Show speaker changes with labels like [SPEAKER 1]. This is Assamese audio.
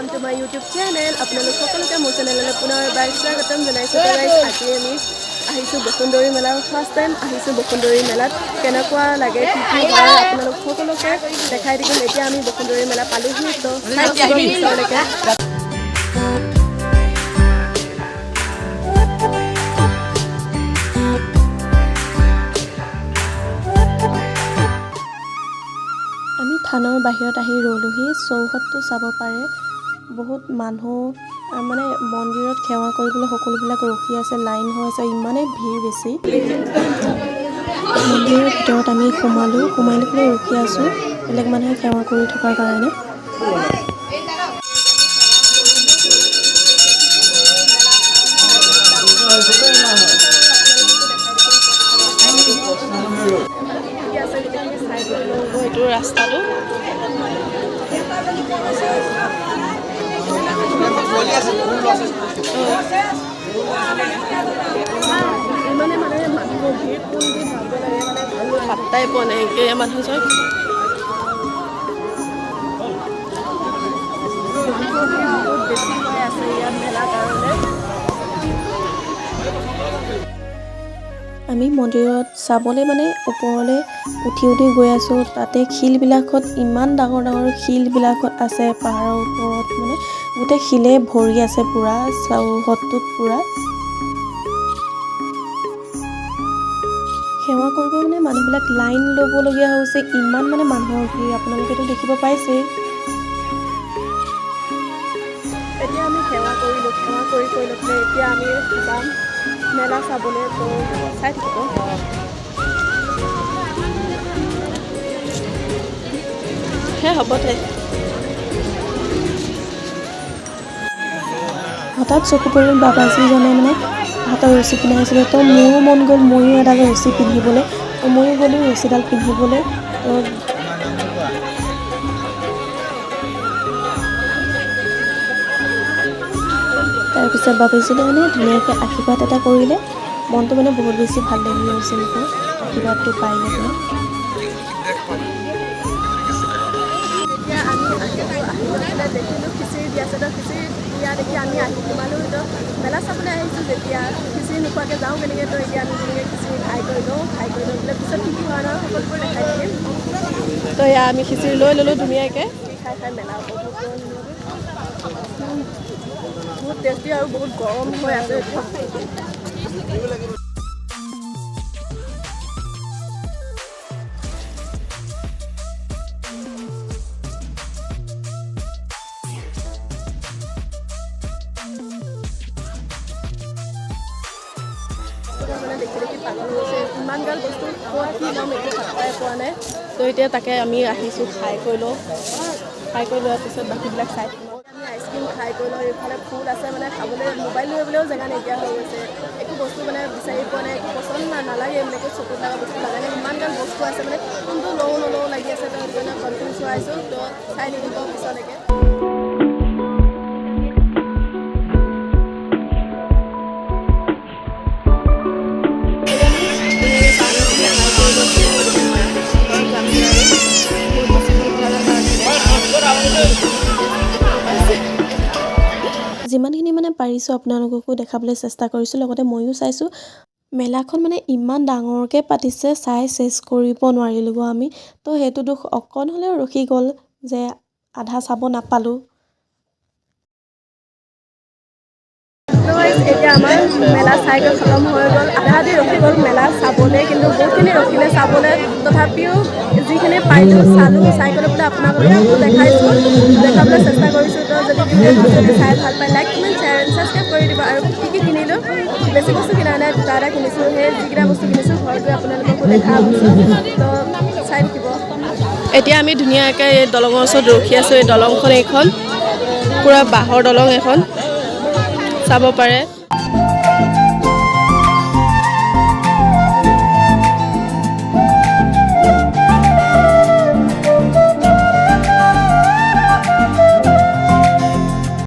[SPEAKER 1] Welcome to my YouTube channel. আপোনালোক সকলোকে মোৰ চেনেললৈ পুনৰ এবাৰ স্বাগতম জনাইছোঁ। গাইজ, আজি আমি আহিছোঁ বসুন্ধৰী মেলা। ফাৰ্ষ্ট টাইম আহিছোঁ বসুন্ধৰী মেলাত। কেনেকুৱা লাগে, কি কি হয়, আপোনালোক সকলোকে দেখাই থাকিম। এতিয়া আমি বসুন্ধৰী মেলা পালোহি, তো চাই থাকিব পিছলৈকে। আমি থানৰ বাহিৰত আহি ৰ'লোহি। চৌহদটো চাব পাৰে, বহুত মানুহ মানে মন্দিৰত সেৱা কৰিবলৈ সকলোবিলাক ৰখি আছে, লাইন হৈ আছে, ইমানেই ভিৰ বেছি। মন্দিৰৰ ভিতৰত আমি সোমালোঁ। সোমাই লৈ পেলাই ৰখি আছোঁ বেলেগ মানুহে সেৱা কৰি থকাৰ কাৰণে। কি আছে গোটেইখিনি চাই কৰি লওঁ। এইটো ৰাস্তাটো ইমানে মানে মানুহৰ ভিৰ, কোন দি যাব লাগে মানে পাত্তাই পোৱা নাই। এতিয়া মানুহজন মানুহৰ ভিৰ বহুত বেছি হৈ আছে ইয়াত মেলাৰ কাৰণে। আমি মন্দিৰত চাবলৈ মানে ওপৰলৈ উঠি উঠি গৈ আছোঁ। তাতে শিলবিলাকত, ইমান ডাঙৰ ডাঙৰ শিলবিলাকত আছে পাহাৰৰ ওপৰত, মানে গোটেই শিলে ভৰি আছে পূৰা চৌহদটোত পূৰা। সেৱা কৰিব মানে মানুহবিলাক লাইন ল'বলগীয়া হৈছে, ইমান মানে মানুহৰ ভিৰ। আপোনালোকেতো দেখিব পাইছেই। এতিয়া আমি সেৱা কৰিলোঁ। সেৱা কৰি কৰি লৈ পেলাই এতিয়া আমি যাম মেলা চাবলৈ, তো চাই থাকিব। হে, হ'ব দে। হঠাৎ চকু পৰিল, বাবাজীজনে মানে হাতৰ ৰছী পিন্ধাইছিলে। তো মোৰো মন গ'ল ময়ো এডাল ৰছী পিন্ধিবলৈ। তো ময়ো গ'লোঁ ৰছীডাল পিন্ধিবলৈ। তো তাৰপিছত বাবাজীজনে মানে ধুনীয়াকৈ আশীৰ্বাদ এটা কৰিলে। মনটো মানে বহুত বেছি ভাল লাগি গৈছিল মোৰ আশীৰ্বাদটো পাই লৈ পেলাই। এতিয়া আমি আহিলোঁ। আহি লৈ পেলাই দেখিলোঁ খিচিৰি দি আছে। তো খিচিৰি দিয়া দেখি আমি আহি সোমালোঁ। তো মেলা চাবলৈ আহিছোঁ যেতিয়া, খিচিৰি নোখোৱাকৈ যাওঁ কেনেকৈ? তো এতিয়া আমি তেনেকৈ খিচিৰি খাই কৰি লওঁ। খাই কৰি লৈ পেলাই পিছত কি কি হয় নহয় সকলোবোৰ দেখাই থাকিম। তো এয়া আমি খিচিৰি লৈ ল'লোঁ ধুনীয়াকৈ। খাই খাই মেলা উপভোগ কৰোঁ ধুনীয়াকৈ। বহুত টেষ্টি আৰু বহুত গৰম হৈ আছে এতিয়া। মানে দেখি দেখি পাগল হৈ গৈছে। ইমান গাল বস্তু, ক'ত কি ল'ম একো পাত্তাই পোৱা নাই। তো এতিয়া তাকে আমি আহিছোঁ, খাই কৰি লওঁ। খাই কৰি লোৱাৰ পিছত বাকীবিলাক চাই থাকিম। আমি আইচক্ৰীম খাই কৰি লওঁ। এইফালে ফুল আছে, মানে খাবলৈ মোবাইল ধৰিবলৈও জেগা নাইকিয়া হৈ গৈছে। একো বস্তু মানে বিচাৰি পোৱা নাই, একো পচন্দ নালাগে, মানে একো চকুত লগা বস্তু লগা নাই। ইমান গাল বস্তু আছে, মানে কোনটো লওঁ নলওঁ লাগি আছে। তো সেইটো কাৰণে কনফিউজ হৈ আছোঁ। তো চাই থাকিব পিছলৈকে। ঘৰত যামগৈ আৰু বহুত বেছি ভোক লগাৰ কাৰণে। যিমানখিনি মানে পাৰিছোঁ আপোনালোককো দেখাবলৈ চেষ্টা কৰিছোঁ, লগতে ময়ো চাইছোঁ। মেলাখন মানে ইমান ডাঙৰকৈ পাতিছে, চাই চেচ কৰিব নোৱাৰিলোঁগৈ আমি। তো সেইটো দুখ অকণ হ'লেও ৰখি গ'ল যে আধা চাব নাপালোঁ। এতিয়া আমাৰ মেলা চাই গৈ খতম হৈ গ'ল। আধা আধি ৰখি গ'ল মেলা চাবলৈ, কিন্তু বহুতখিনি ৰখিলে চাবলৈ। তথাপিও যিখিনি পাৰিলোঁ চালোঁ। চাই গ'লে বোলে আপোনালোককো দেখাইছোঁ, দেখাবলৈ চেষ্টা কৰিছোঁ। তো যদি ভিডিঅ'টো যদি চাই ভাল পায়, like, comment, share and subscribe কৰি দিব। আৰু কি কি কিনিলোঁ, বেছি বস্তু কিনা নাই, দুটা এটা কিনিছোঁ। সেই যিকেইটা বস্তু কিনিছোঁ ঘৰত গৈ আপোনালোককো দেখা গৈছোঁ, তো চাই থাকিব। এতিয়া আমি ধুনীয়াকৈ এই দলঙৰ ওচৰত ৰখি আছোঁ। এই দলংখন, এইখন পূৰা বাঁহৰ দলং এখন, চাব পাৰে।